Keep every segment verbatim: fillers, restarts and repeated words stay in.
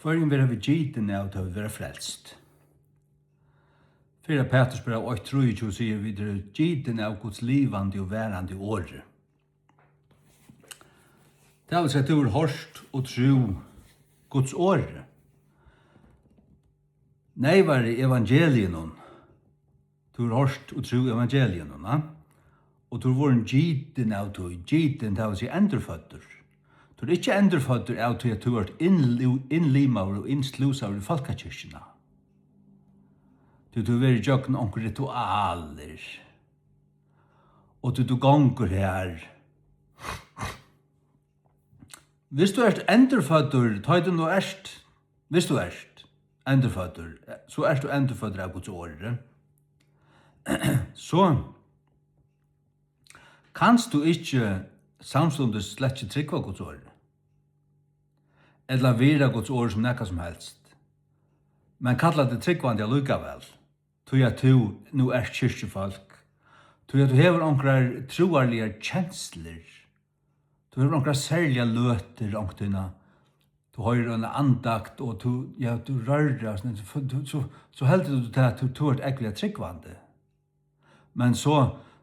Hvørjum verða vit gitin av, tá vit verða frelst? Fyrra Petrus brev eitt trýogtjúgu sigur, vit eru gitin av Guds livandi og varandi orði. Tað vil siga, at tú hevur hoyrt og trúð Guds orði. Neyvari evangeliinum. Tú hevur hoyrt og trúð evangeliinum, na? Og tú ert vorðin gitin av tí, gitin, tað vil siga endurføddur. Tú ert ikki endurføddur av tí, at tú ert innlú-, innlimaður og innslúsaður í fólkakirkjuna. Tí tú hevur verið gjøgnum onkur ritualir. Og tí tú gongur her. Hvis tú ert endurføddur, tá ið tú nú ert, hvis tú ert endurføddur, so ert tú endurføddur av Guds orði. So kanst tú ikki samstundis slett ikki trúgva Guds orði, ella virða Guds orð sum nakað sum helst, men kalla teg trúgvandi allíkavæl, tí at tú nú ert kirkjufólk, tí at tú hevur onkrar trúarligar kenslur, tú hevur onkrar serligar løtur, onkuntíð, tú hoyrir eina andakt, og tú, ja, tú rørir, og so, tú, so, so heldur tú tað, at tú, tú ert ógvuliga trúgvandi. Men so,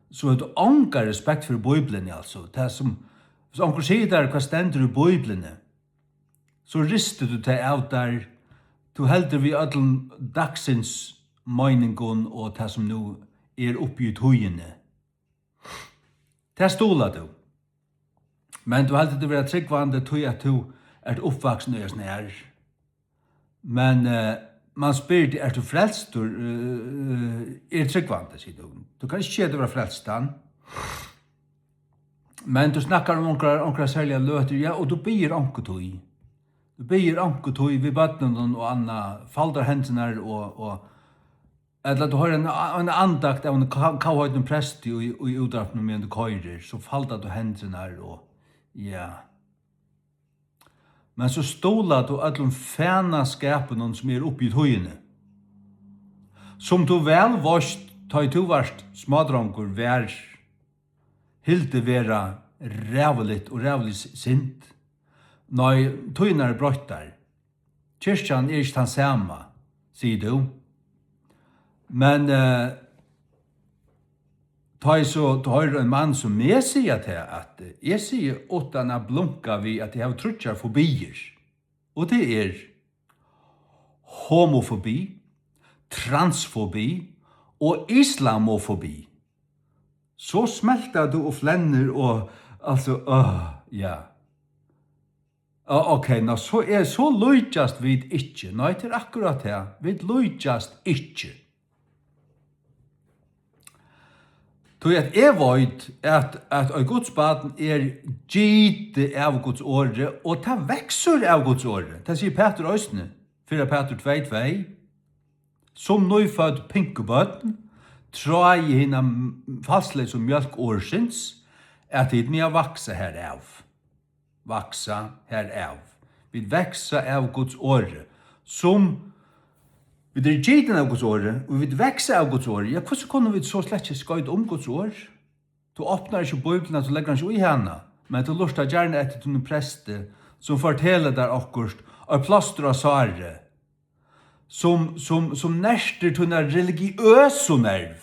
so hevur tú onga respekt fyri Bíbliuni, altso. Tað sum, hvis onkur sigur tær, hvat stendur í Bíbliuni, so ristir tú tað av tær. Tú heldur við øllum dagsins meiningum og tað, sum nú er uppi í tíðini. Tað stuðlar tú. Men tú heldur teg vera trúgvandi, tí at tú ert uppvaksin í hesum her. Men, eh, man spyr teg, ert tú frelstur? Eh, eg eri trúgvandi, sigur tú. Tú kanst ikki siga, at tú ert frelstan. Men tú snakkar um onkrar, onkrar serligar løtur, ja, og tú biður onkuntíð. Tú biður onkuntíð við børnunum og annað, faldar hendurnar og, og, ella tú hoyrir ein, ein andakt av einum ká-, kávheitum presti í, í útvarpinum, meðan tú koyrir, so faldar tú hendurnar og, ja. Men so stuðlar tú øllum fanaskapinum, sum er uppi í tíðini. Sum tú væl veitst, tá ið tú vart smádrongur, var hildið vera ræðuligt og ræðulig s-, synd. Nei, tíðirnar eru broyttar. Kirkjan er ikki tann sama, sigur tú. Men, eh, tá eg so, tú hoyrir ein mann sum meg siga tað, at, eh, eg sigi uttan at blunka við, at eg havi tríggjar fobiir. Og tað er homofobi, transfobi og islamofobi. So smeltar tú og flennir og, altso, øh, ja. Á, ok, ná, so er, so líkjast vit ikki. Nei, tað er akkurát tað. Vit líkjast ikki. Tí at eg veit, at, at eitt Guds barn er gitið av Guds orði, og tað veksur av Guds orði. Tað sigur Pætur eisini, fyrra Pætur tvey tvey. Sum nýfødd pinkubørn, tráið hina m-, falsleysu mjólk orðsins, at tit mega vaksa herav. Vaksa herav. Vit vaksa av Guds orði. Sum vit eru gitin av Guds orði, og vit vaksa av Guds orði. Ja, hvussu kunnu vit so slett ikki skoyta um Guds orð? Tú opnar ikki Bíbliuna, tú leggur hann ikki í hana, men tú lurtar gjarna eftir tínum presti, sum fortelur tær okkurt, eitt plástur á sárið, sum, sum, sum nertir tína religiøsu nerv,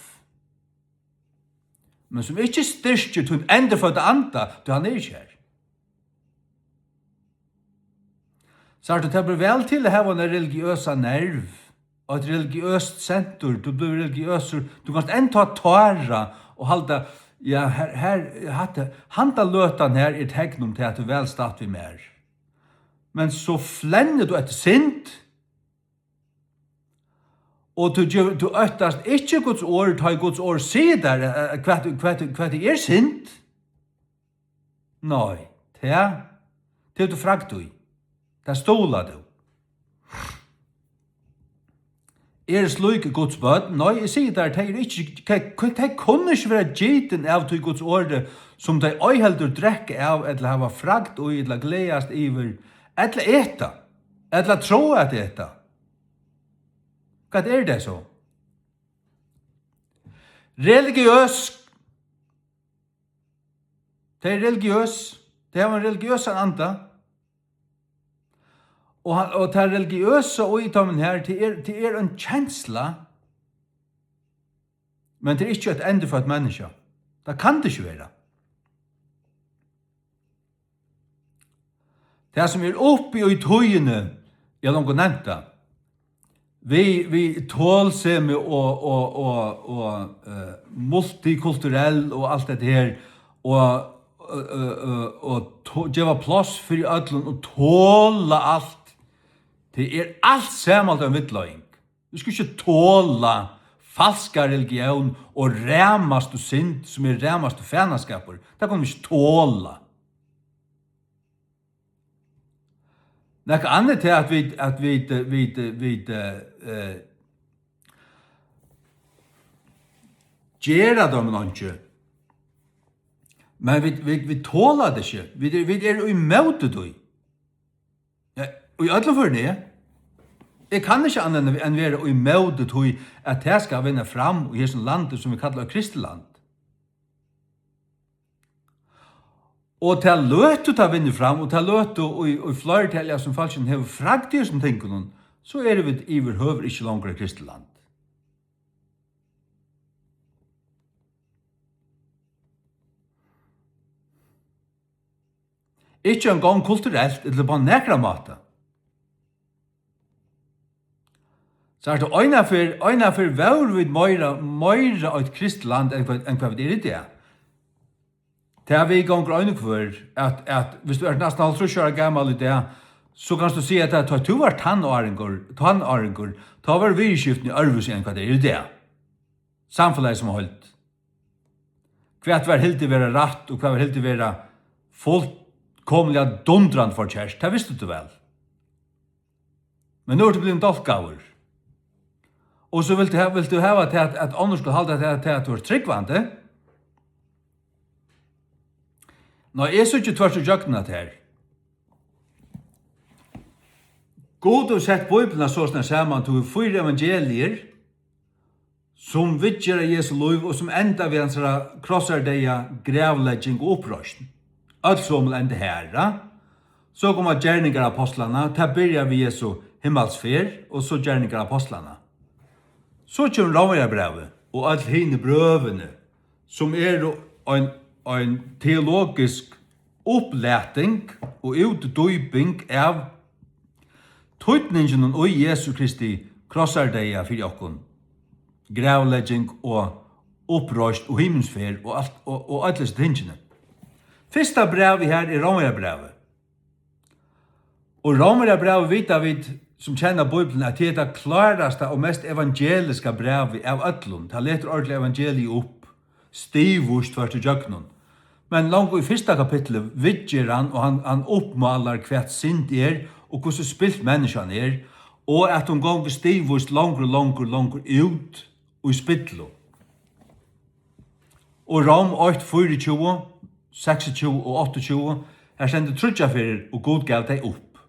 men sum ikki styrkir tín endurfødda anda, tí hann er ikki har. Sært tú, tað ber væl til at hava eina religiøsa nerv, og eitt religiøst sentur, tú blívur religiøsur, tú kanst enntá tára og halda, ja, her, her, hatta, handa løtan her er tekn um tað, at tú ert væl statt við mær. Men so flennir tú eftir synd, og tú gevur, tú óttast ikki Guds orð, tá ið Guds orð sigur tær, eh, eh, hvat, hvat, hvat er synd? Nei, tað, tað er tú fragd í. Tað stuðlar tú. Eru slík Guds børn? Nei, eg sigi tær, tey eru ikki, tey, tey kunnu ikki vera gitin av tí Guds orði, sum tey ei heldur drekka av, ella hava fragd í, ella gleðast yvir, ella eta, ella tráa at eta. Hvat er tað so? Religiøs. Tey eru religiøs. Tey hava ein religiøsan anda. Og, hann, og tað religiøsa í teimum her, tað er, tað er ein kensla, men tað er ikki eitt endurføtt menniskja. Tað kann tað ikki vera. Tað, sum er uppi í tíðini, eg havi longu nevnt tað, við, við tolsemi og, og, og, og, eh, multikulturell og alt hetta her, og, og, og, og to-, geva pláss fyri øllum og tola alt, tað er alt saman ein villleiðing. Vit skulu ikki tola falska religión og ramastu synd, sum er ramastu fanaskapur. Tað kunnu vit ikki tola. Nakað annað er, at vit, at vit, eh, vit, eh, vit, eh, eh, gera tað, men einki. Men vit, vit, vit tola tað ikki. Vit eru, vit eru ímóti tí. Ja, í øllum førum er. Eg kann ikki annað enn, enn vera ímóti tí, at tað skal vinna fram í hesum landi, sum vit kalla eitt kristið land. Og ta løtu tað vinnur fram, og ta løtu í, í fleirtali av sum fólkinum hevur fragd í hesum tingunum, so eru vit yvirhøvur ikki longur eitt kristið land. Ikki eingong kulturelt ella upp á nakran máta. Sært tú, einaferð, einaferð vóru vit meira, meira eitt kristið land enn hvat, enn hvat vit eru í dag. Tað viðgongur ein og hvør, at, at viss tú ert næstan hálvtrýss ára gamal í dag, so kanst tú siga, at tá tú var tannáringur, tannáringur, tá vóru viðurskiftini øðrvísi enn hvat tey eru í dag. Samfelagið sum heild. Hvat var hildið vera rætt, og hvat var hildið vera fullkomiliga dundrandi forkert, tað visti tú væl. Men nú ert tú blivin dálkaður. Og so vilt tú ha-, vilt tú hava tað, at, at onnur skulu halda tað, tað, at tú ert trúgvandi? Nei, eg síggi tvørtur ígjøgnum at her. Gud hevur sett Bíbliuna sostatt saman, tú hevur fýra evangelier, sum viðgera Jesu lív og sum enda við hansara krossardeyða, gravlegging og uppreisn. Øll somul enda har, ja. So koma Gerningar Ápostlanna, tað byrjar við Jesu himmalsferð, og so Gerningar Ápostlanna. So kemur Rómverjabrævið og øll hini brøvini, sum eru ein, ein teologisk upplating og útdýping av týdninginum í Jesu Kristi krossardeyða fyri okkum, gravlegging og uppreisn og himminsferð og alt, og, og øll hesi tingini. Fyrsta brævið her er Rómverjabrævið. Og Rómverjabrævið vita vit, sum kenna Bíbliuna, at tað er tað klárasta og mest evangeliska brævið av øllum. Tað letur ordiliga evangeliið upp, stigvíst tvørtur ígjøgnum. Men longu í fyrsta kapitli viðger hann, og hann, hann uppmálar, hvat synd er, og hvussu spilt menniskjan er, og at hon gongur stigvíst longur og longur, longur út í spillu. Og Róm eitt, fýraogtjúgu, seksogtjúgu og áttaogtjúgu, har stendur tríggjar ferðir, og Gud gav tey upp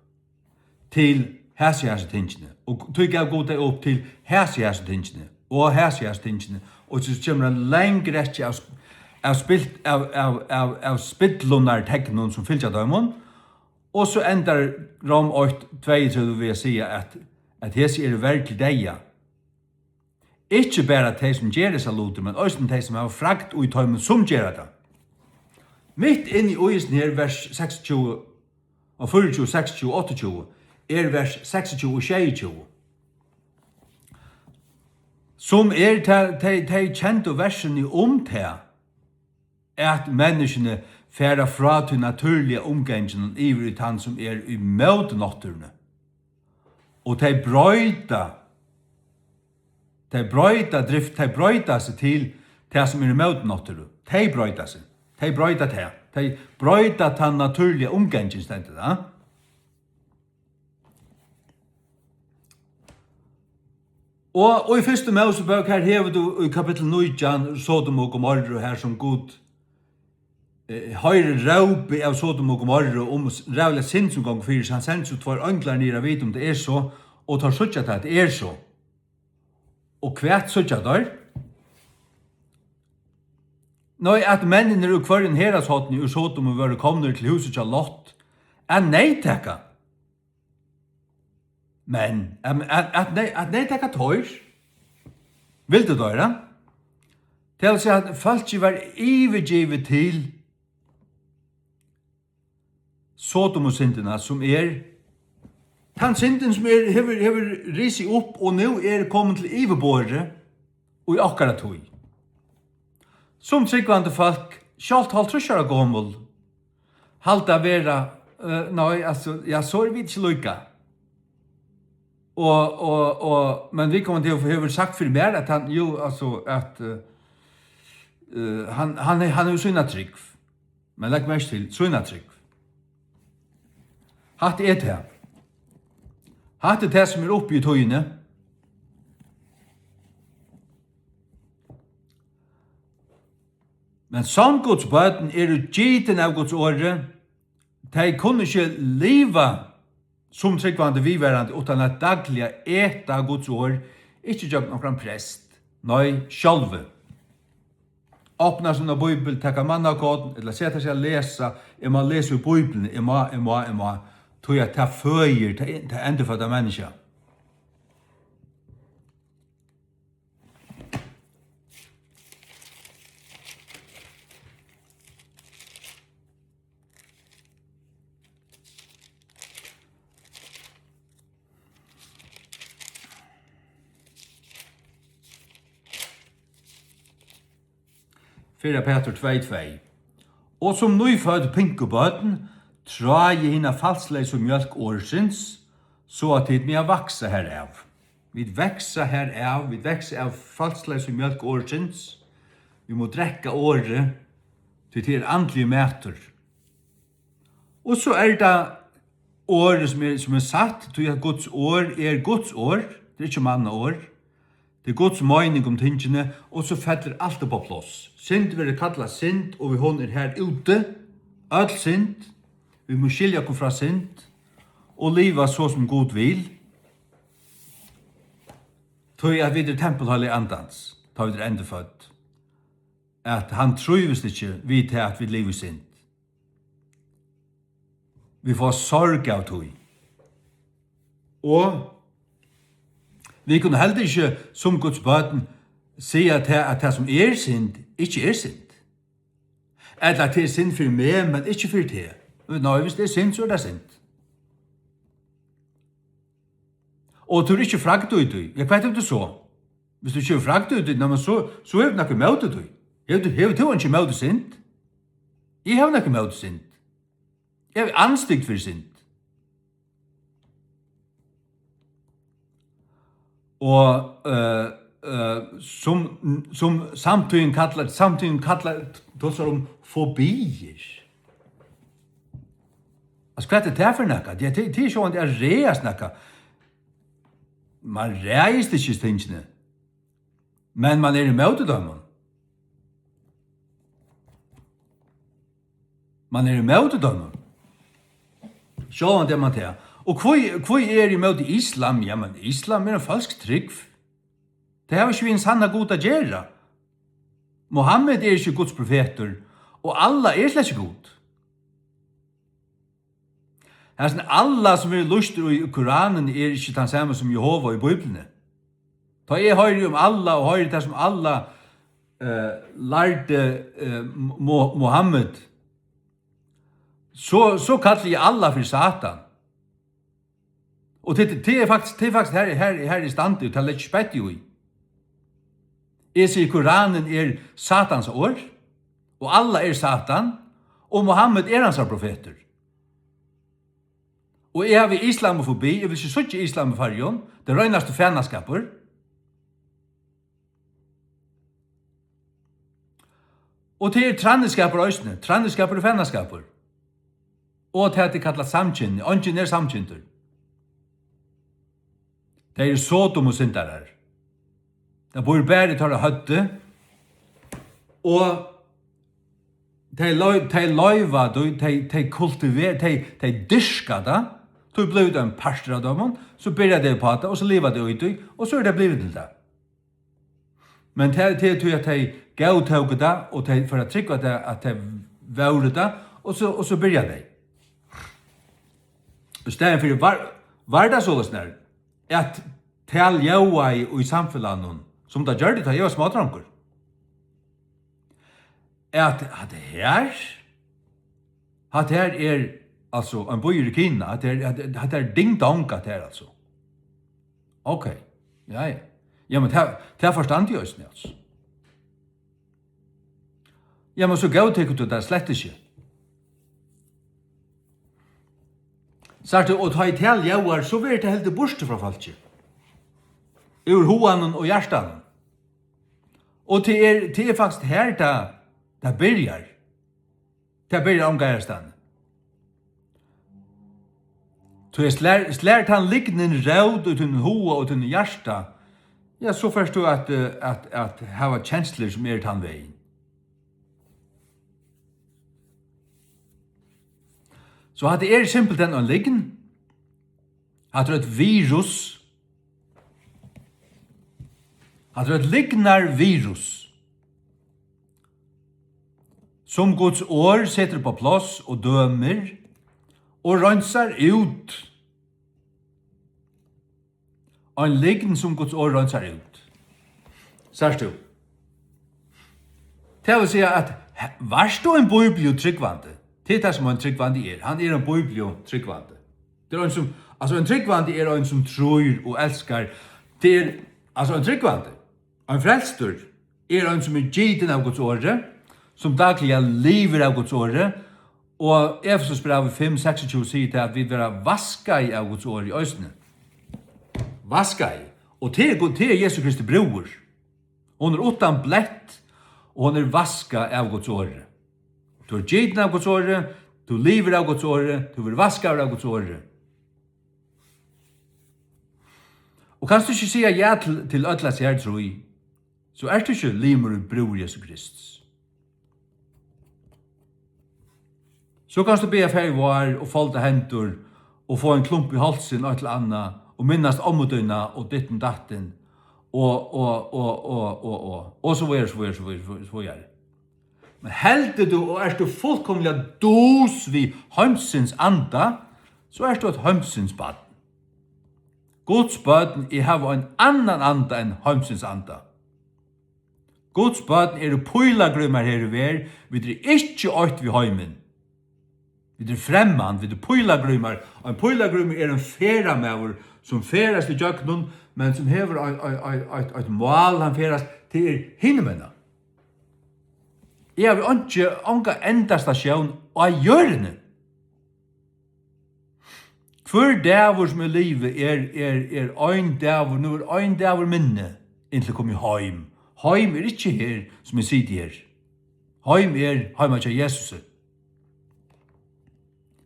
til hasi, hasi tingini, og tí gav Gud tey upp til hasi, hasi tingini, og hasi, hasi tingini, og so kemur ein lang rekkja av sp-, av spilt, av, av, av, av spillunarteknum, sum fylgja teimum, og so endar Róm eitt, tveyogtretivu við at siga, at, at hesi eru verd til deyða. Ikki bara tey, sum gera hesar lutir, men eisini tey, sum hava fragd í teimum, sum gera tað. Mitt inni í hesum her vers seksogtjúgu og fýraogtjúgu, seksogtjúgu, áttaogtjúgu, er vers seksogtjúgu og sjeyogtjúgu, sum er tey, tey, tey kendu versini um tað, at menniskjuni fara frá tí natúrliga umganginum yvir í tann, sum er ímóti náttúruni. Og tey broyta, tey broyta drift, tey broyta seg til tað, sum er ímóti náttúru. Tey broyta seg. Tey broyta tað. Tey broyta tann natúrliga umgangin, stendur tað. Og, og í fyrstu Mósebók, her hevur tú í kapittul nítjan Sodom og Gomorru, her sum Gud, eh, hoyrir rópið av Sodom og Gomorru um s-, ræðuliga synd sum gongur fyri seg. Hann sendir so tveir einglar niður at vita um tað er so, og teir síggja tað, at tað er so. Og hvat síggja teir? Nei, at menninir úr hvørjum herðashorni úr Sodom vóru komnir til húsið hjá Lot at neyðtaka. Men at, at, at, nei, at nei, taka teir, vildu teir, ja? Tað vil siga, at fólkið var yvirgivið til Sodomusyndina, sum er tann syndin, sum er, hevur, hevur risið upp og nú er komin til yvirborðið í okkara tíð. Sum trúgvandi fólk, sjálvt hálvtrýss ára gomul, halda vera, eh, nei, altso, ja, so eru vit ikki líka. Og, og, og, men viðkomandi hevur, hevur sagt fyri mær, at hann, jú, altso, at, eh, eh, hann, hann, hann hevur sína trúgv. Men legg merki til, sína trúgv. Hatta er tað. Hatta er tað, sum er uppi í tíðini. Men sonn Guds børn eru gitin av Guds orði. Tey kunnu ikki liva sum trúgvandi viðvarandi, uttan at dagliga eta Guds orð, ikki gjøgnum onkran prest, nei, sjálvi. Opna sína bíbel, taka mannakorn, ella seta seg at lesa. Eg má lesa úr Bíbliuni, eg má, eg má, eg má, tí at tað føðir, tað, tað endurfødda menniskja. Fyrra Petur tvey tvey. Og sum nýfødd pinkubørn, tráið hina falsleysu mjólk orðsins, so at tit mega vaksa herav. Vit vaksa herav, vit vaksa av falsleysu mjólk orðsins. Vit mugu drekka orðið, tí tað er andligur matur. Og so er tað orðið, sum er, sum er satt, tí at Guds orð er Guds orð, tað er ikki mannaorð. Tað er Guds meining um tingini, og so fellur alt upp á pláss. Synd verður kallað synd, og við hon er har úti, øll synd. Vit mugu skilja okkum frá synd og liva so, sum Gud vil. Tí at vit eru tempul Heilaga Andans, tá vit eru endurfødd, at hann trívist ikki við tað, at vit liva í synd. Vit fáa sorg av tí. Og vit kunnu heldur ikki sum Guds børn siga tað, at tað, sum er synd, ikki er synd. Ella at tað er synd fyri meg, men ikki fyri teg. Nei, viss tað er synd, so er tað synd. Og tú ert ikki fragd í tí. Ja, hvat hevur tú so? Viss tú ikki hevur fragd í tí, nei, men so, so hevur tú nakað ímóti tí. Hevur tú, hevur tú einki ímóti synd? Eg havi nakað ímóti synd. Eg havi andstygd fyri synd. Og, eh, eh, sum, sum samtíðin kallar, samtíðin kallar, tosar um fobiir. Altso, hvat er tað fyri nakað? Ja, tað, tað er sjálvandi at ræðast nakað. Man ræðist ikki tingini, men man er ímóti teimum. Man er ímóti teimum. Sjálvandi er man tað. Og hví, hví er ímóti islam? Ja, men islam er ein falsk trúgv. Tey hava ikki við ein sanna Gud at gera. Muhammed er ikki Guds profetur, og Allah er slett ikki Gud. Hasin Allah, sum verður lýstur í Koranini, er ikki tann sami sum Jehova í Bíbliuni. Tá eg hoyri um Allah og hoyri tað, sum Allah, eh, lærdi, eh, Mo-, Muhammed, so, so kalli eg Allah fyri Satan. Og tað, tað er faktiskt, tað er faktiskt her, her, her eg standi, og tað leggi eg ikki spott í. Eg sigi, Koranin er Satans orð, og Allah er Satan, og Muhammed er hansara profetur. Og eg havi islamofobi, eg vil ikki síggja islam í Føroyum, tað er reinasti fanaskapur. Og tað er tranniskapur eisini, tranniskapur og fanaskapur. Og tað, tað er kallað samkynni, eingin er samkyndur. Tey eru Sodom og syndarar. Tað býr bara í teirra høvdi. Og tey lei-, tey loyva, tey, tey, tey kultiver-, tey, tey dyrka tað. Tí blívur tað ein partur av teimum, so byrja tey upp á tað, og so liva tey í tí, og so er tað blivið til tað. Men tað, tað er tí, at tey góðtóku tað, og tey fóru at trúgva tað, at tey vóru tað, og so, og so byrja tey. Í staðin fyri var, var tað soleiðis nær, at tað ljóðaði í samfelagnum, sum tað gjørdi, tá eg var smádrongur, at hatta her, hatta her er, altso, ein býur í Kina, hatta er, hatta, hatta er ding dong, hatta her, altso. Ok, ja, ja. Ja, men tað, tað forstandi eg eisini, altso. Ja, men so góðtekur tú tað slett ikki. Sært tú, og tá ið tað ljóðar, so verður tað heldur burtur frá fólki. Úr huganum og hjartanum. Og tað er, tað er faktiskt her, tað, tað byrjar. Tað byrjar onga aðrastaðni. Tí eg slær, slær tann lygnin rót í tínum huga og tínum hjarta, ja, so fert tú at, eh, at, at hava kenslur, sum eru tann vegin. So hatta er simpelthen ein lygn. Hatta er eitt virus. Hatta er eitt lygnarvirus, sum Guds orð setur upp á pláss og dømir og reinsar út. Ein lygn, sum Guds orð reinsar út. Sært tú? Tað vil siga, at he-, vart tú ein bíbliutrúgvandi? Tað er tað, sum ein trúgvandi er. Hann er ein bíbliutrúgvandi. Tað er ein, sum, altso, ein trúgvandi er ein, sum trýr og elskar. Tað er, altso, ein trúgvandi, ein frelstur, er ein, sum er gitin av Guds orði, sum dagliga livir av Guds orði, og Efesusbrævið fimm seksogtjúgu sigur tað, at vit verða vaskaði av Guds orði eisini. Vaskaði. Og tað er Gud, tað er Jesu Kristi brúður. Hon er uttan blett, og hon er vaskað av Guds orði. Tú ert gitin av Guds orði, tú livir av Guds orði, tú verður vaskaður av Guds orði. Og kanst tú ikki siga ja til, til øll hasi her trý, so ert tú ikki limur og brúður Jesu Krists. So kanst tú biðja Faðir vár og folda hendur og fáa ein klump í hálsin og eitt til annað og minnast ommu tína og dittin dattin og, og, og, og, og, og, og so víðari, so víðari, so víðari, so víðari. Men heldur tú og ert tú fullkomiliga dus við heimsins anda, so ert tú eitt heimsins barn. Guds børn, eg havi ein annan anda enn heimsins anda. Guds børn eru pílagrímar her í verð, vit eru ikki eitt við heimin. Vit eru fremman, vit eru pílagrímar. Ein pílagrímur er ein ferðamaður, sum ferðast ígjøgnum, men sum hevur ein, ein, ein, eitt, eitt mál, hann ferðast, tað er hinumegin. Eg havi einki, onga endastasjón á jørðini. Hvør dagur, sum eg livi, er, er, er ein dagur, nú er ein dagur minni, inntil eg komi heim. Heim er ikki her, sum eg siti her. Heim er heima hjá Jesusi.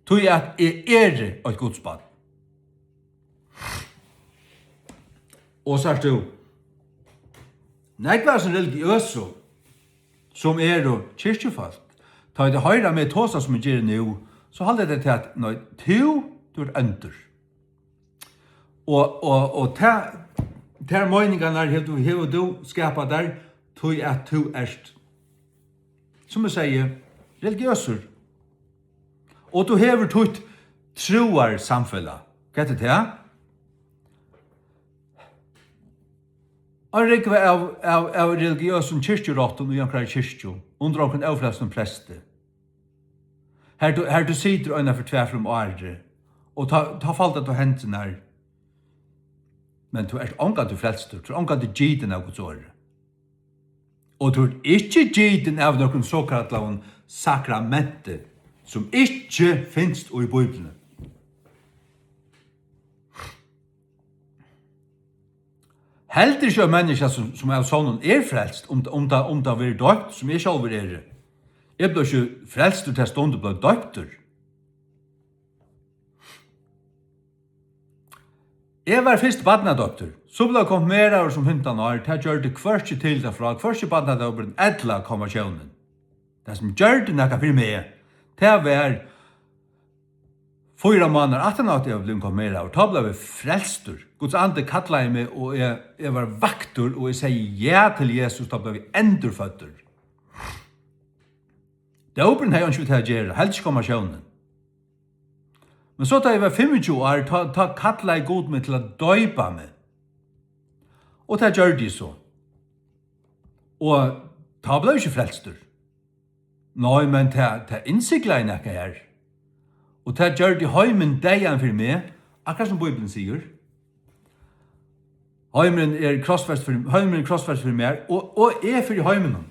Tí at eg eri eitt Guds barn. Og sært tú, nógv av sum religiøsu, sum eru kirkjufólk, tá ið tey hoyra meg tosa, sum eg geri nú, so halda tey til at, nei, tú, tú ert óndur. Og, og, og ta, tær meiningarnar hevur tú, hevur tú skapað tær, tí at tú ert, sum eg sigi, religiøsur. Og tú hevur títt trúarsamfelag. Hvat er tað? Ein rúgva av, av, av religiøsum kirkjuráttum í onkrari kirkju, undir onkrum ófrelstum presti. Har tú, har tú situr eina ferð, tvær ferðir um árið, og tá, tá faldar tú hendurnar. Men tú ert ongantíð frelstur, tú ert ongantíð gitin av Guds orði. Og tú ert ikki gitin av nøkrum sokallaðum sakramenti, sum ikki finst í Bíbliuni. Heldur ikki ein menniskja, sum, sum av sonnum er frelst, um, um tað, um tað verður doypt, sum eg sjálvur eri. Eg bleiv ikki frelstur, ta stund eg bleiv doyptur. Eg var fyrst barnadoyptur, so bleiv konfirmeraður sum fimtan ár. Tað gjørdi hvørki til ella frá, hvørki barnadópurin ella konfirmatiónin. Tað, sum gjørdi nakað fyri meg, tað var, fýra mánaðir aftan á, at eg var blivin konfirmeraður, tá bleiv eg frelstur. Guds andi kallaði meg, og eg, eg var vaktur, og eg segði ja til Jesus, tá bleiv eg endurføddur. Dópurin hevði einki við tað at gera, heldur ikki konfirmatiónin. Men so tá eg var fimmogtjúgu ár, tá, tá kallaði Gud meg til at doypa meg. Og tað gjørdi eg so. Og tá bleiv eg ikki frelstur. Nei, men tað, tað innsiglaði nakað har. Og tað gjørdi heimin deyðan fyri meg, akkurát sum Bíblian sigur. Heimurin er krossfest fyri, heimurin er krossfest fyri mær, og, og eg fyri heiminum.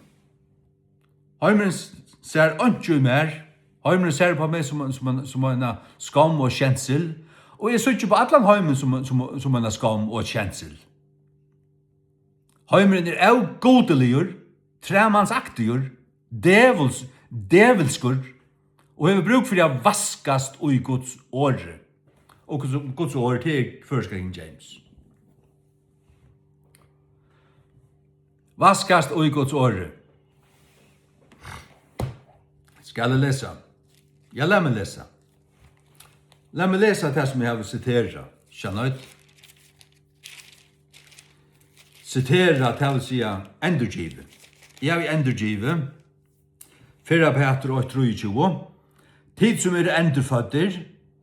Heimurin s-, sær einki í mær. Heimurin sær upp á meg sum, sum, sum eina skomm og skjensil. Og eg síggi upp á allan heimin sum, sum, sum eina skomm og eitt skjensil. Heimurin er ógudiligur, træmansaktigur, djevils-, djevilskur, og hevur brúk fyri at vaskast í Guds orði. Og Guds, Guds orð, tað er føroyska King James. Vaskast í Guds orði. Skal eg lesa? Ja, lat meg lesa. Lat meg lesa tað sum eg havi siterað. Skjønner? Siterað, tað vil siga endurgivið. Eg havi endurgivið. Fyrra Pætur eitt trýogtjúgu. Tit sum eru endurføddir,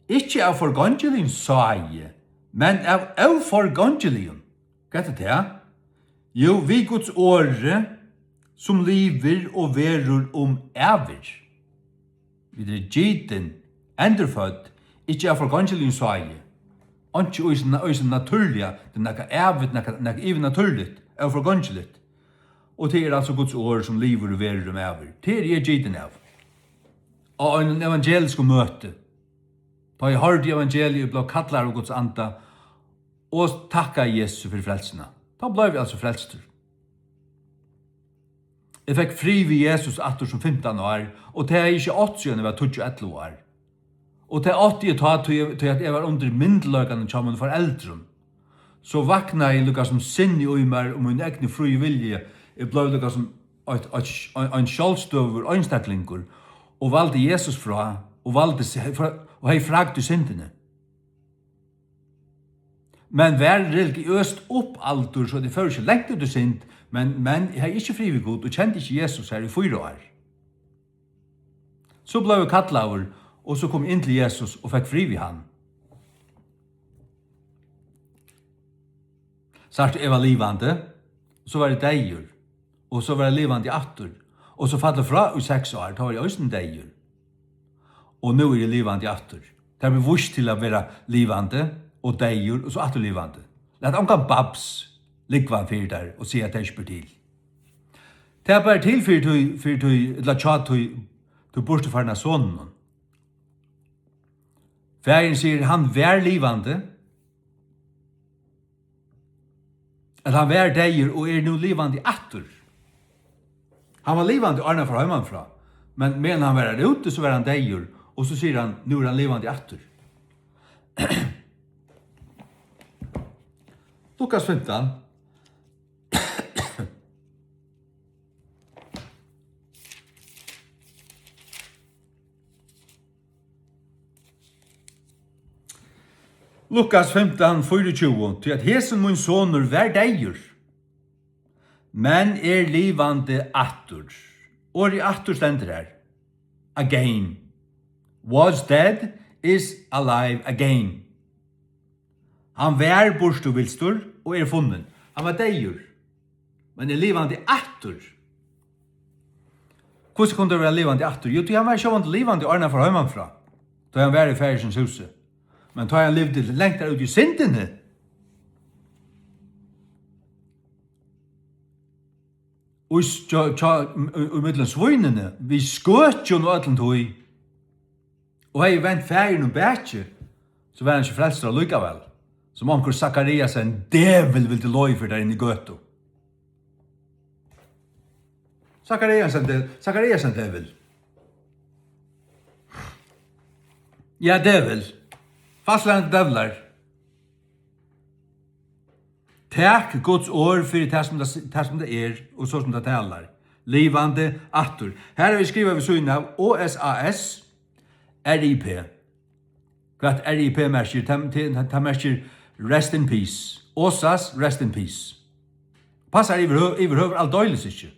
ikki av forgongiligum sái, men av óforgongiligum. Hvat er tað? Jú, við Guds orði, sum livir og verður um ævir. Vit eru gitin, endurfødd, ikki av forgongiligum sái. Einki í sum, í sum natúrliga, tað er nakað ævigt, nakað, nakað yvirnatúrligt, óforgongiligt. Og tað er altso Guds orð, sum livir og verður um ævir. Tað eri eg gitin av. Á einum evangeliskum møti, tá eg hoyrdi evangeliið, bleiv kallaður av Guds anda og takkaði Jesus fyri frelsuna. Tá bleiv eg altso frelstur. Eg fekk frið við Jesus aftur sum fimtan ár, og tað hevði eg ikki átt, síðan eg var tíggju, ellivu ár. Og tað átti eg tá, tí, tí at eg var undir myndugleikanum hjá mínum foreldrum. So vaknaði líka sum sinnið í mær og mín egni fríi vilji. Eg bleiv líka sum eitt, eitt, ein, ein sjálvstøðugur einstaklingur og valdi Jesus frá og valdi seg, frá, og hevði fragd í syndini. Men var religiøst uppaldur, so tað fór ikki langt út í synd, men, men eg hevði ikki frið við Gud og kendi ikki Jesus her í fýra ár. So bleiv eg kallaður, og so kom eg inn til Jesus og fekk frið við hann. Sært, eg var livandi, so var eg deyður, og so var eg livandi aftur, og so fallið frá í seks ár, tá var eg eisini deyður. Og nú eri eg livandi aftur. Tað er bevíst til at vera livandi og deyður og so aftur livandi. Lat ongan babs lúgva fyri tær og siga, at tað ikki ber til. Tað ber til fyri tí, fyri tí, ella hjá tí, tú burturfarna soninum. Faðirin sigur, hann var livandi, at hann var deyður og er nú livandi aftur. Hann var livandi, áðrenn hann fór heimanífrá, men meðan hann var har úti, so var hann deyður, og so sigur hann, nú er hann livandi aftur. Lukas fimtan. Lukas fimtan, fýraogtjúgu, tí at hesin mín sonur var deyður, men er livandi aftur. Orðið aftur stendur her. Again. Was dead, is alive again. Hann var burturvilstur og er funnin. Hann var deyður, men er livandi aftur. Hvussu kundi hann vera livandi aftur? Jú, tí hann var sjálvandi livandi, áðrenn hann fór heimanífrá, tá hann var í Faðirsins húsi. Men tá hann livdi langt har úti í syndini, og í, hjá, hjá, í, í millum svínini, við skøkjum og øllum tí, og hevði vent faðirin um bakið, so var hann ikki frelstur allíkavæl, sum onkur Sakarias, ein djevul, vildi loyva fyri tær inn í gøtu. Sakarias, ein de-, Sakarias, ein djevul. Ja, djevul. Fastlærandi djevlar. Tak Guds orð fyri tað, sum tað, tað, sum tað er, og so sum tað talar. Livandi aftur. Her havi eg skrivað við síðuna av O S A S, R I P. Hvat R I P merkir? Tað, tað, tað merkir rest in peace. Osas, rest in peace. Passar yvirhø-, yvirhøvur aldeilis ikki.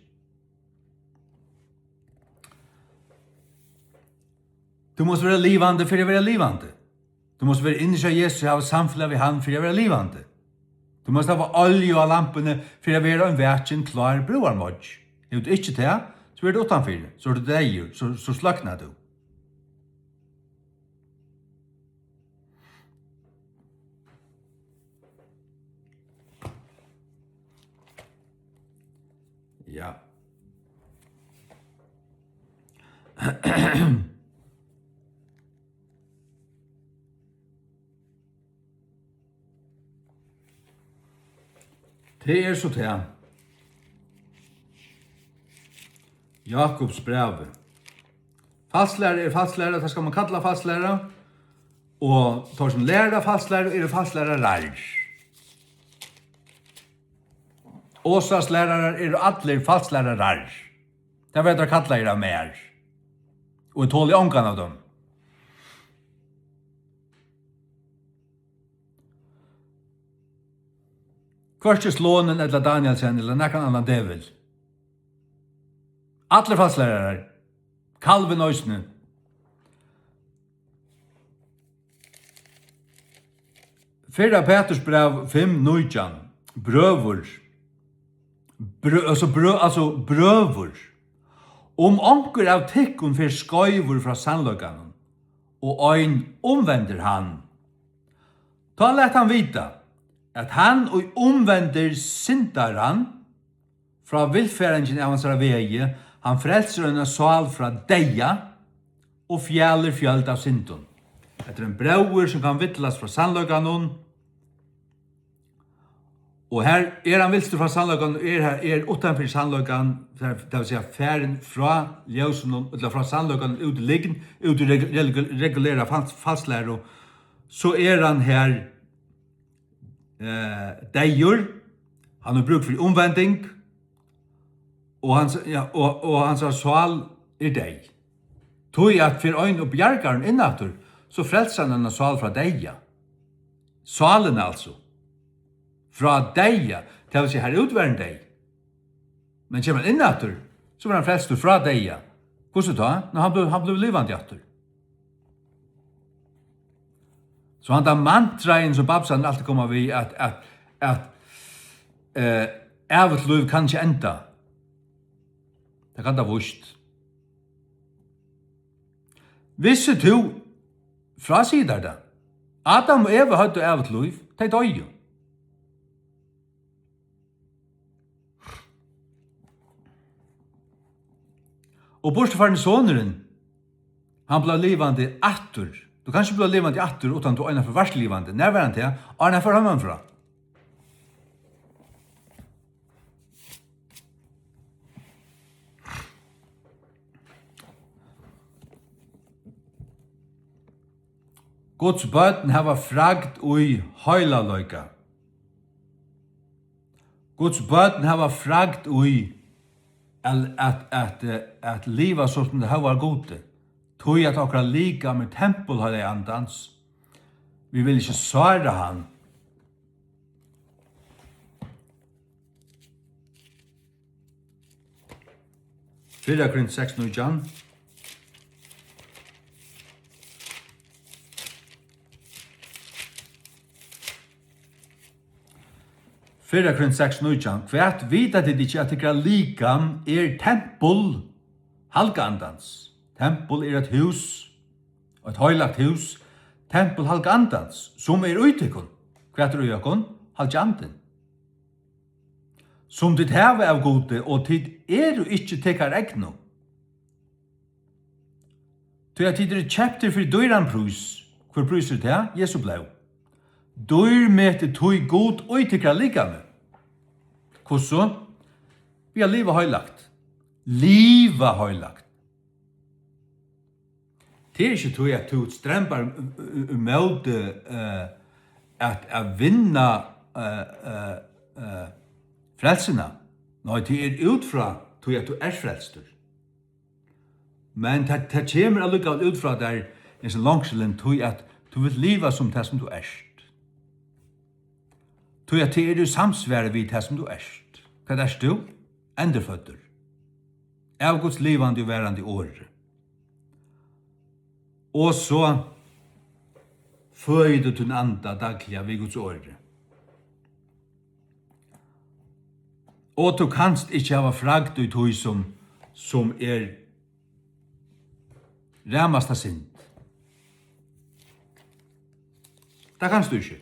Tú mást vera livandi fyri at vera livandi. Tú mást vera inni hjá Jesus og hava samfelag við hann fyri at vera livandi. Tú mást hava olju á lampuni fyri at vera ein vakin, klár brúðarmoyggj. Hevur tú ikki tað, so er tú uttanfyri, so er tú deyður, so, so sløknar tú. Ja. Tað er so tað. Jakobs brævi. Falsklæra er falsklæra, tað skal man kalla falsklæra. Og teir sum læra falsklæru eru falsklærarar. Ósas lærarar eru allir falsklærarar. Tað verða teir kallaðir av mær. Og eg toli ongan av teimum. Hvørki Slonin ella Danielsen ella nakran annan djevul. Allir falsklærarar. Kalvin eisini. Fyrra Pætursbræv fimm nítjan. Brøður. Brø-, altso, brø-, altso, brøður. Um onkur av tykkum fer skeivur frá sannleikanum, og ein umvendir hann, tá lat hann vita, at hann, ið umvendir syndaran frá villfaringini av hansara vegi, hann frelsir eina sál frá deyða og fjalir fjøld av syndum. Hetta er ein bróðir, sum kann villast frá sannleikanum, og her er hann vilstur frá sannleikanum, er her, er uttan fyri sannleikan, tað, tað vil siga, farin frá ljósinum, ella frá sannleikanum, út í lygn, út í regu-, regu-, regulera fals-, falslæru, so er hann her, eh, deyður, hann hevur brúk fyri umvending, og hans, ja, og, og hansara sál er deyð. Tí at fer ein og bjargar hann inn aftur, so frelsir hann eina sál frá deyða. Sálina altso. Frá deyða, tað vil siga, har úti var hann deyð. Men kemur hann inn aftur, so verður hann frelstur frá deyða. Hvussu tá? Nú, hann blívur, hann blívur livandi aftur. So handan mantraðin, sum Babsan altíð koma við, at, at, at, eh, ævigt lív kann ikki enda. Tað kann tað víst. Visti tú, frá sigur tær tað, Adam og Eva høvdu ævigt lív, tey doyðu. Og burturfarni sonurin, hann bleiv livandi aftur. Tú kanst ikki blíva livandi aftur, uttan tú einaferð vart livandi. Nær var hann tað? Áðrenn hann fór heimanífrá. Guds børn hava fragd í heilagleika. Guds børn hava fragd í at, at, at, eh, at liva so sum tey hóvar Gudi, tí at okkara likam er tempul Heilaga Andans. Vit vilja ikki sára hann. Fyrra Korint seks nítjan. Fyrra Korint seks nítjan. Hvat vita tit ikki, at tykkara likam er tempul Halga Andans? Tempul er eitt hús, eitt heilagt hús, tempul Halga Andans, sum er í tykkum. Hvat er í okkum? Halgi Andin. Sum tit hava av Gudi, og tit eru ikki tykkara egnu. Tí at tit eru keyptir fyri dýran prís. Hvør prísur er tað? Jesu blóð. Dýrmetið tí Gud í tykkara likami. Hvussu? Við at liva heilagt. Liva heilagt. Tað er ikki tí, at tú strembar í, í, ímóti, eh, at, at vinna, eh, eh, eh, frelsuna. Nei, tað er út frá tí, at tú ert frelstur. Men tað, tað kemur allíkavæl út frá tær, hesin longsulin, tí at tú vilt liva sum tað, sum tú ert. Tí at tað er í samsvari við tað, sum tú ert. Hvat ert tú? Endurføddur. Av Guds livandi og varandi orði. Og so Føði tú tín anda dagliga við Guds orði. Og tú kanst ikki hava fragd í tí, sum, sum er ramasta synd. Tað kanst tú ikki.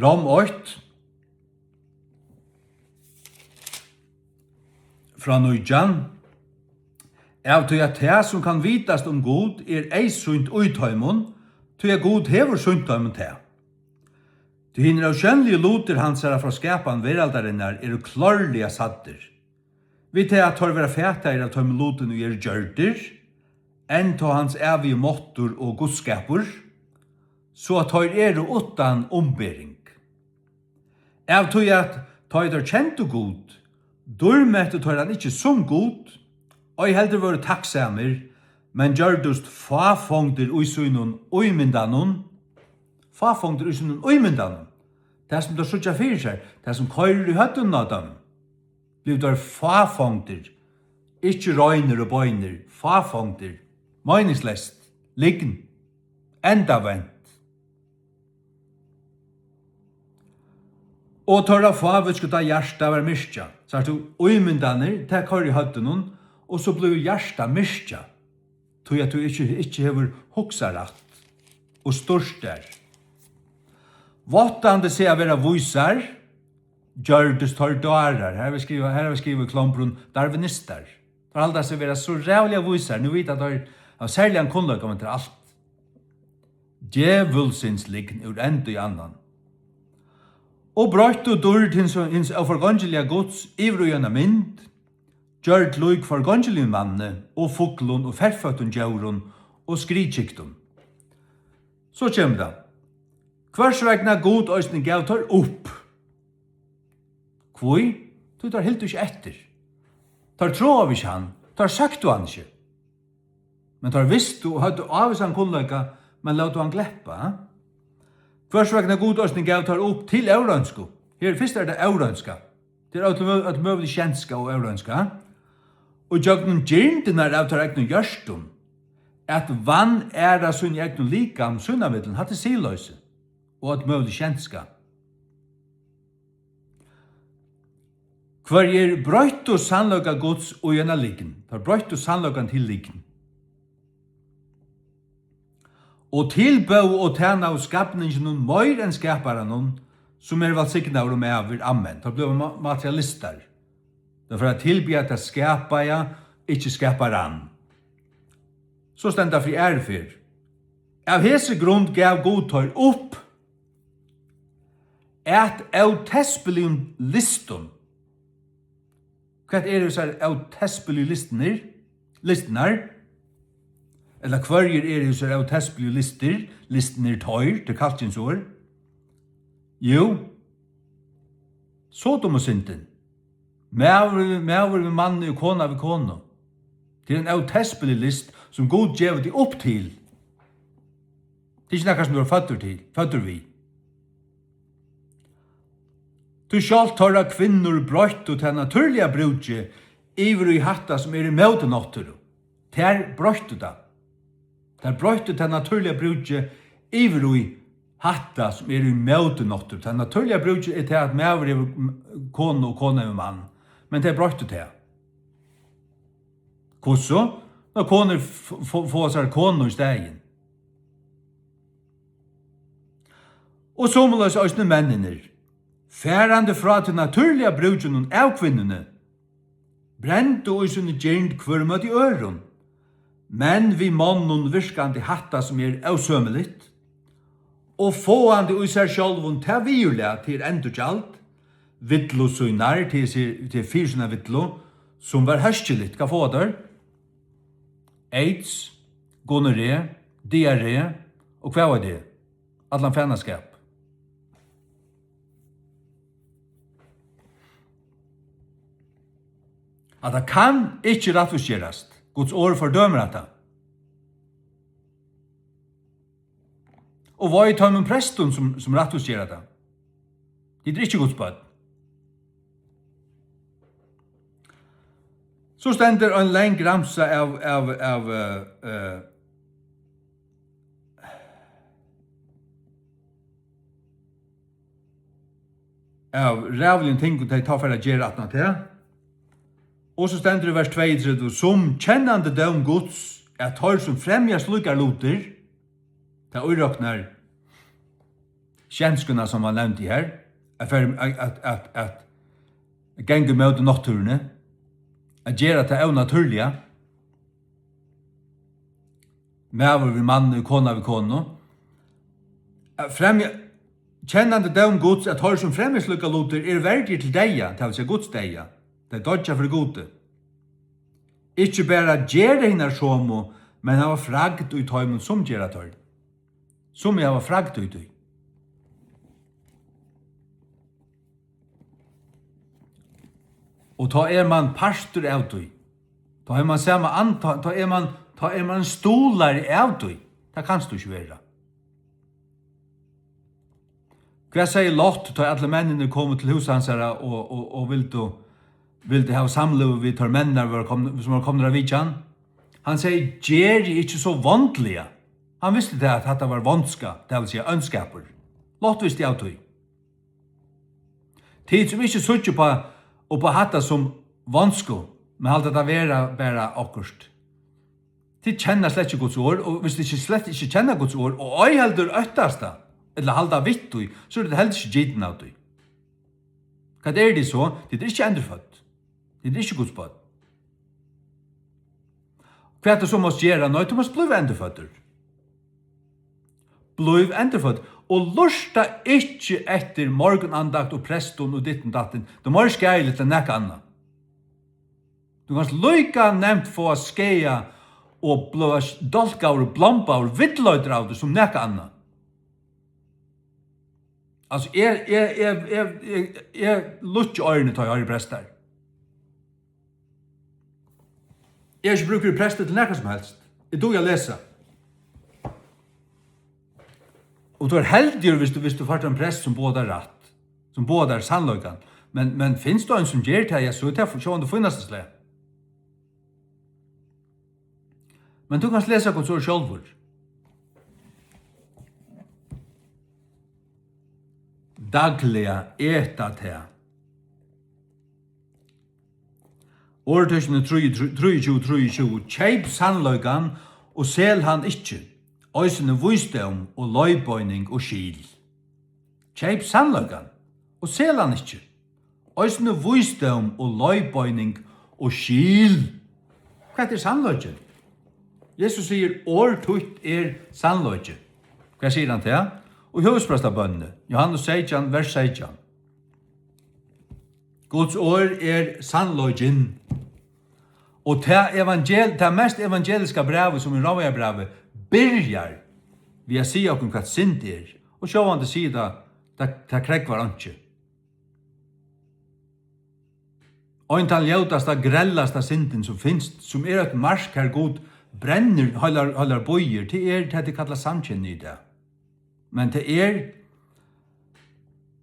Rom eitt, frá nítjan. Av tí at tað, sum kann vitast um Gud, er eyðsýnt í teimum, tí at Gud hevur sýnt teimum tað. Tí hinir ósjónligu lutir hansara frá skapan veraldarinnar eru klárliga sæddir, við tað at teir verða fataðir av teimum lutum, ið eru gjørdir, enn tá hans ævigi máttur og gudsskapur, so at teir eru uttan umbering. Av tí at, tá ið teir kendu Gud, dýrmettu teir hann ikki sum Gud, ei heldur vóru takksamir, men gjørdust fáfongdir í sínum ímyndanum, fáfongdir í sínum ímyndanum, tað, sum teir síggja fyri sær, tað, sum koyrir í høvdinum á teimum, blivu teir fáfongdir, ikki reinir og beinir, fáfongdir, meiningsleyst, lygn, endavent. Og teirra fávitsku, tá hjartað var myrkjað. Sært tú, ímyndanir, tað koyrir í høvdinum, og so blívur hjartað myrkjað, tí at tú ikki, ikki hevur hugsað rætt og stýrt tær. Váttandi seg at vera vísar, gjørdust teir dárar. Her havi eg skrivað, her havi eg skrivað í klombrunum darwinistar. Teir halda seg vera so ræðuliga vísar. Nú vita teir av serligan kunnleika, men tað er alt djevulsins lygn úr enda í annan. Og broyttu dýrd hins, hins óforgongiliga Guds yvir í eina mynd, gjørd lík forgongiligum manni og fuglum og ferføttum djórum og skriðkyktum. So kemur tað. Hvørs vegna Gud eisini gav teir upp. Hví? Tí teir hildu ikki eftir. Teir trúaðu ikki hann. Teir søktu hann ikki. Men teir vistu og høvdu ávísan kunnleika, men lótu hann gleppa. Hvørs vegna Gud eisini gav teir upp til óreinsku. Her fyrst er tað óreinskan. Tað er øll mø-, øll møgulig skjenska og óreinskan. Og gjøgnum girndirnar av teirra egnu hjørtum, at vanæra síni egnu likam sín á millum, hatta er siðloysi og øll møgulig skjenska. Hvørjir broyttu sannleika Guds í eina lygn. Teir broyttu sannleikan til lygn. Og tilbóðu og tænaðu skapninginum meir enn skaparanum, sum er vælsignaður og maður. Amen. Teir blivu ma-, materialistar. Teir fara at tilbiðja tað skapaða, ikki skaparan. So stendur fyri aðru ferð. Av hesi grund gav Gud teir upp at ótespiligum lystum. Hvat eru hesar ótespiligu lystirnir? Lystirnar? Ella hvørjir eru hesar ótespiligu lystir? Lystirnir, teir, tað er kallkynsorð. Jú, Sodomusyndin. Maður við, maður við manni og kona við konu. Tað er ein ótespilig lyst, sum Gud gevur teg upp til. Tað er ikki nakað, sum tú ert føddur til, føddur við. Tí sjálvt teirra kvinnur broyttu tað natúrliga brúkið yvir í hatta, sum er ímóti náttúru. Tær broyttu tað. Tær broyttu tað natúrliga brúkið yvir í hatta, sum er ímóti náttúru. Tað natúrliga brúkið er tað, at maður hevur m-, konu og kona hevur mann. Men tær broyttu tað. Hvussu? Ná, konur f-, f-, fáa sær konu í staðin. Og somuleiðis eisini menninir, farandi frá tí natúrliga brúkinum av kvinnuni, brendu í síni girnd hvør móti øðrum, men við monnum virkandi hatta, sum er ósømiligt, og fáandi í sær sjálvum tað viðurlag til endurgjald villu sínar, til, til fyri sína villu, sum var hóskiligt. Hvat fáa teir? Aids, gonorré, diarré og hvat veit eg. Allan fanaskap. At tað kann ikki rættvísgerast. Guds orð fordømir hatta. Og vei teimum prestum, sum, sum rættvísgera tað. Tit eru ikki Guds børn. So stendur ein lang ramsa av, av, av, eh, eh, av ræðuligum tingum, tey tá fara at gera aftan á tað. Og so stendur í vers tveyogtretivu: "Sum kennandi dóm Guds, at teir, sum fremja slíkar lutir," tað íroknar skemskuna, sum hann nevndi her, at fara, at, at, at, at ganga ímóti náttúruni, at gera tað ónatúrliga, maður við manni og kona við konu, at fremja, kennandi dóm Guds, at teir, sum fremja slíkar lutir, eru verdir til deyða, tað vil siga Guds deyða, tey doyggja fyri Gudi. Ikki bara gera hinar somu, men hava fragd í teimum, sum gera teir. Sum hava fragd í tí. Og tá er mann partur av tí. Tá er mann sama and-, tá, tá er mann, tá er mann stuðlari av tí. Tað kanst tú ikki vera. Hvat segði Lot, tá allir menninir komu til hús hansara og, og, og vildu, vildu hava samlívi við teir menninar, vóru komnir, sum vóru komnir á vitjan? Hann segði: "Gerið ikki so vondliga." Hann visti tað, at hatta var vondska, tað vil siga óndskapur. Lot visti av tí. Tit, sum ikki síggja upp á, upp á hatta sum vonsku, men halda tað vera bara okkurt. Tit kenna slett ikki Guds orð, og viss tit ikki, slett ikki kenna Guds orð, og ei heldur óttast tað, ella halda við tí, so eru tit heldur ikki gitin av tí. Hvat eru tit so? Tit eru ikki endurfødd. Tit eru ikki Guds børn. Hvat er so mást gera? Nei, tú mást blíva endurføddur. Blív endurfødd. Og lurta ikki eftir morgunandakt og prestum og dittin dattin. Tað er meira skaðiligt enn nakað annað. Tú kanst líka nemt fáa skaða og blíva dálkaður og blombaður, villleiddur av tí sum nakað annað. Altso, eg, eg, eg, eg, eg, eg lukki oyruni, tá eg hoyri prestar. Eg havi ikki brúk fyri presti til nakað sum helst. Eg dugi at lesa. Og tú ert heldigur, viss tú, viss tú fært ein prest sum boðar tær rætt, sum boðar tær sannleikan. Men, men finst tað ein sum ger tað, ja, so er tað sjálvandi fínasta slag. Men tú kanst lesa Guds orð sjálvur. Dagliga eta tað. Orðtøkini trý, trý, trýogtjúgu, trýogtjúgu: Keyp sannleikan og sel hann ikki, eisini vísdóm og leiðbeining og skil. Keyp sannleikan og sel hann ikki, eisini vísdóm og leiðbeining og skil. Hvat er sannleikin? Jesus sigur: Orð títt er sannleiki. Hvat sigur hann tað? Og høvuðsprestabønini, Johannes seytjan, vers seytjan. Guds orð er sannleikin. Og tað evangel-, tað mest evangeliska brævið, sum er Rómverjabrævið, byrjar við at siga okkum, hvat synd er. Og sjálvandi sigur tað, tað, tað krógvar einki. Ein tann ljótasta, grellasta syndin sum finst, sum er eitt mark, har Gud brennir heilar, heilar býir, tað er tað, tey kalla samkynhneigð í dag. Men tað er,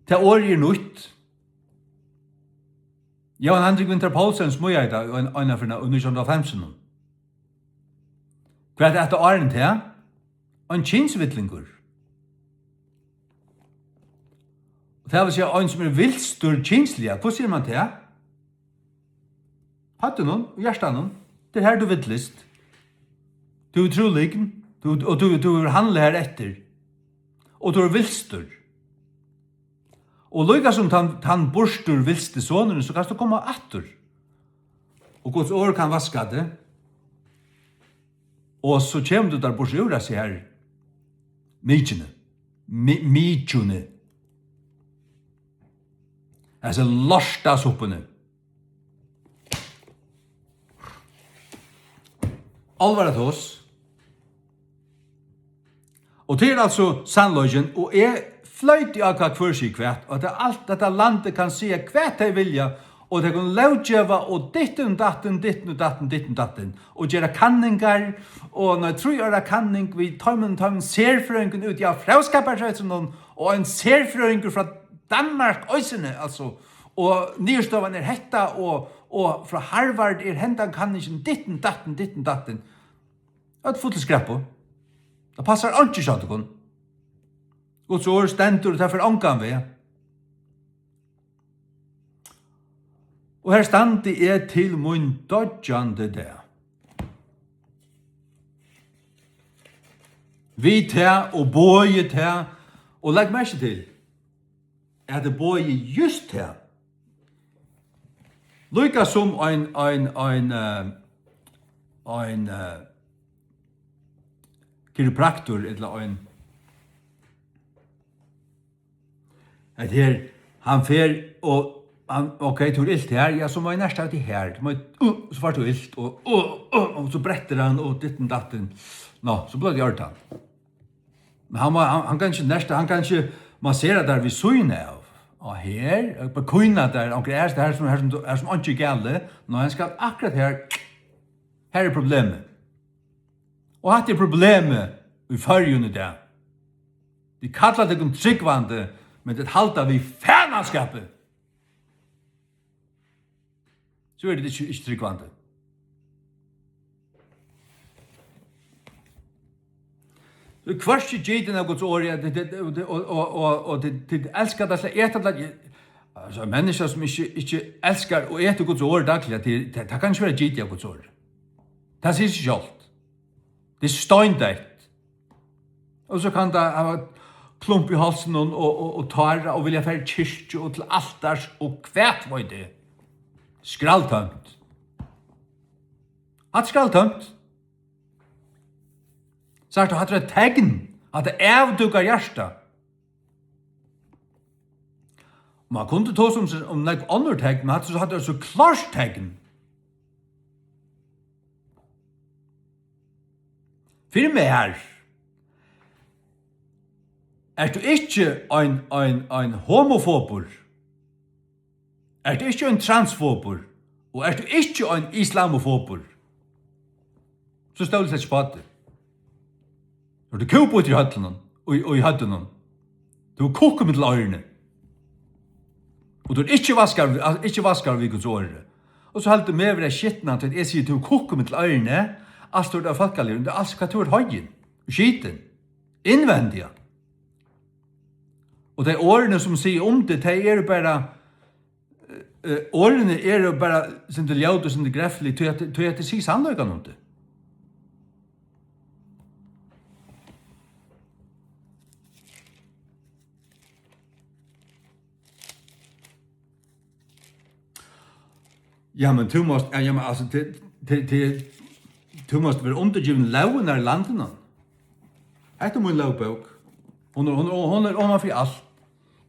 tað orðið er nýtt. Jóhan Hendrik Winther Poulsen smíðaði tað ein, eina ferð í nítjan hundrað og hálvfemsunum. Hvat er hetta áðrenn tað? Ein kynsvillingur. Og tað vil siga, ein sum er vilstur kynsliga. Hvussu sigur mann tað? Høvdinum og hjartanum. Tað er har, tú villist. Tú hevur trúlykn, tú, og tú, tú hevur handlað har eftir. Og tú ert vilstur. Og líka sum tann, tann burtur vilsti sonurin, so kanst tú koma aftur. Og Guds orð kann vaska teg. Og so kemur tú tær burtur úr hasi her mykjuni. Mi-, mykjuni. Hasi lortasuppuni. Álvara tos. Og tað er altso sannleikin, og eg floyti á, hvat hvør sigur hvat, og at alt hetta landið kann siga, hvat tey vilja, og tey kunnu lóggeva og dittin dattin, dittin og dattin, dittin dattin, og gera kanningar, og nei, trý ára kanning við teimum, teimum serfrøðingum úti á Fróðskaparsetrinum, og ein serfrøðingur frá Danmark eisini, altso, og niðurstøðan er hetta, og, og frá Harvard er hendan kanningin dittin dattin, dittin dattin. Øll full til skreppu. Tað passar einki hjá tykkum. Guds orð stendur, og tað fer ongan veg. Og her standi eg til mín doyggjandi dag. Við tað og boði tað, og legg merki til, at eg boði júst tað. Líka sum ein, ein, ein, eh, ein, eh, kiropraktor, ella ein, at her, hann fer og, hann, ok, tú ert ilt her, ja, so má eg nerta teg her, tú má, uh, so fært tú ilt, og, uh, uh, og so brettir hann, og ditten datten. Nå, so blívur tað í ordan. Men hann má, hann, hann kann ikki nerta, hann kann ikki massera tær við síðuna av. Og her, eh, bara kýna tær, onkur er her sum, her sum, her sum einki er galið. Nei, hann skal akkurát her, her er problemið. Og hatta er problemið í Føroyum í dag. Tit kalla tykkum trúgvandi, men tit halda við fanaskapi. So eru tit ikki, ikki trúgvandi. So hvørki gitin av Guds orði, ja, tit, tit, og, og, og, og tit, tit elska tað, so eta tað, altso, ein menniskja sum ikki, ikki elskar og etur Guds orð dagliga, tað, tað, tað kann ikki vera gitið av Guds orði. Tað sigur seg sjálvt. Tað er steindeytt. Og so kann tað hava klump í hálsinum og, og, og tára og vilja fara í kirkju og til altars og hvat veit eg. Skralltømt. Hatta er skralltømt. Sært tú, hatta er eitt tekin. Hatta avdúkar hjartað. Man kundi tosa um, um nógv onnur tekn, men hatta, hatta er so klárt tekn. Fyri mær, ert tú ikki ein, ein, ein homofobur, ert tú ikki ein transfobur, og ert tú ikki ein islamofobur, so stóli eg slett ikki upp á teg. Tú ert kúbítur í høvdinum, í, í høvdinum. Tú ert kukkur millum oyruni. Og tú ert ikki vaskaður, ikki vaskaður við Guds orði. Og so heldur tú meg vera skitnan, tí at eg sigi, tú ert kukkur millum oyruni, altso, tú ert ófólkaligur, altso, hvat tú ert horvin og skitin, innvendiga. Og tey orðini, sum siga um teg, tey eru bara, eh, orðini eru bara sindur ljót og sindur greflig, tí at, tí at tey siga sannleikan um teg. Ja, men tú mást, ja, ja, men altso, til, til, til, tú mást vera undirgivin lógini í landinum. Hetta er mín lógbók. Hon er, hon er, hon er oman fyri alt.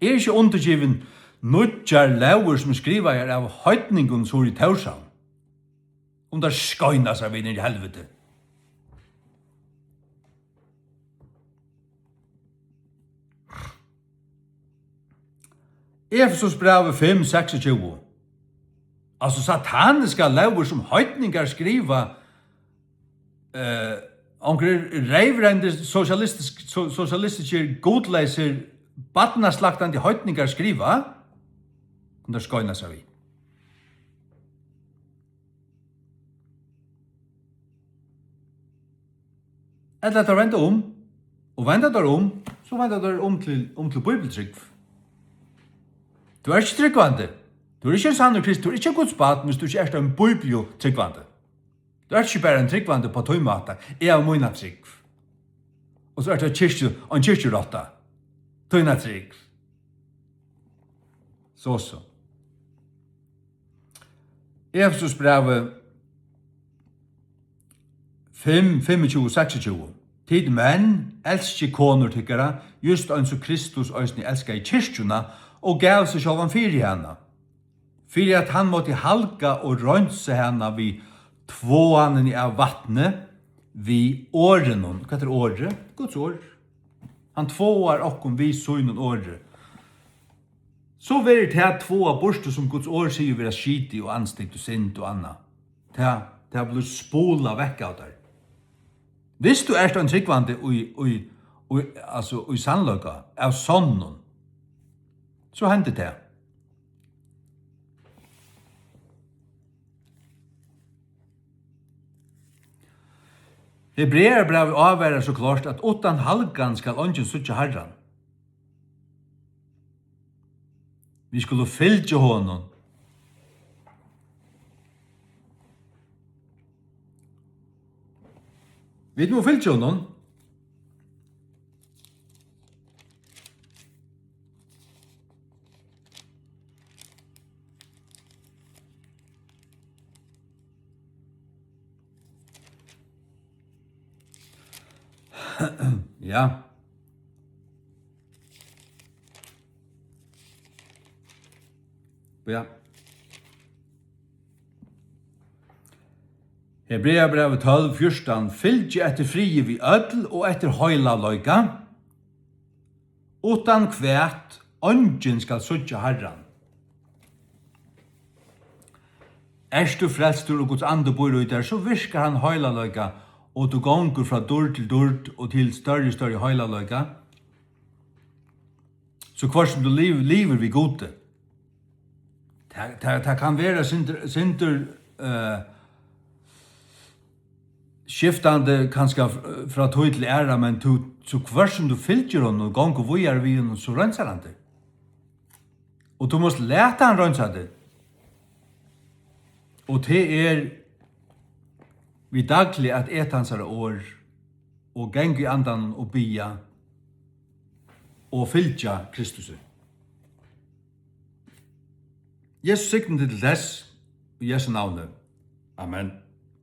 Eg eri ikki undirgivin nýggjar lógir, sum eru skrivaðar av heidningum suður í Tórshavn. Um teir skeina sær við niður í helviti. Efesusbrævið fimm, seksogtjúgu. Altso, sataniskar lógir, sum heidningar skriva, eh, onkrir reyvrendir sosialistisk-, so-, sosialistiskir, gudleysir, barnaslaktandi heidningar skriva, kunnu teir skeina sær við. Ella at teir venda um, og venda teir um, so venda teir um til, um til bíbliutrúgv. Tú ert ikki trúgvandi. Tú ert ikki ein sannur krist-, tú ert ikki Guds barn, viss tú ikki ert ein bíbliutrúgvandi. Tú ert ikki bara ein trúgvandi upp á tín máta, eg havi mína trúgv. Og so ert tú ein kirkju-, ein kirkjurotta. Tína trúgv. So, so. Efesusbrævið fimm, fimmogtjúgu, seksogtjúgu. Tit menn, elskið konur tykkara, júst eins og Kristus eisini elskaði kirkjuna og gav seg sjálvan fyri hana, fyri at hann mátti halga og reinsa hana við tváanini av vatni, við orðinum. Hvat er orðið? Guds orð. Hann tváar okkum við sínum orði. So verður tað tváað burtur, sum Guds orð sigur vera skitið og andstyggt og synd og annað. Tað, tað blívur spolað vekk av tær. Viss tú ert ein trúgvandi í, í, í, altso, í sannleika, av sonnum, so hendir tað. Hebrearabrævið ávarar so klárt, at uttan halgan skal eingin síggja Harran. Vit skulu fylgja honum. Vit mugu fylgja honum. Ja. Ja. Hebreabrævið tólv fjúrtan: Fylgið eftir friði við øll og eftir heilagleika, uttan hvat eingin skal síggja Harran. Ert tú frelstur og Guds andi býr í tær, so virkar hann heilagleika, og tú gongur frá dýrd til dýrd og til størri, størri heilagleika. So hvørt sum tú liv-, livir við Gudi, tað, tað, tað kann vera sindur, sindur, eh, skiftandi kanska f-, frá tíð til aðra, men tú, so hvørt sum tú fylgir honum og gongur víðari við honum, so reinsar hann teg. Og tú mást lata hann reinsa teg. Og tað er við dagliga at eta hansara orð og ganga í andanum og biðja og fylgja Kristusi. Jesus signi teg til tess, í Jesu navni. Amen.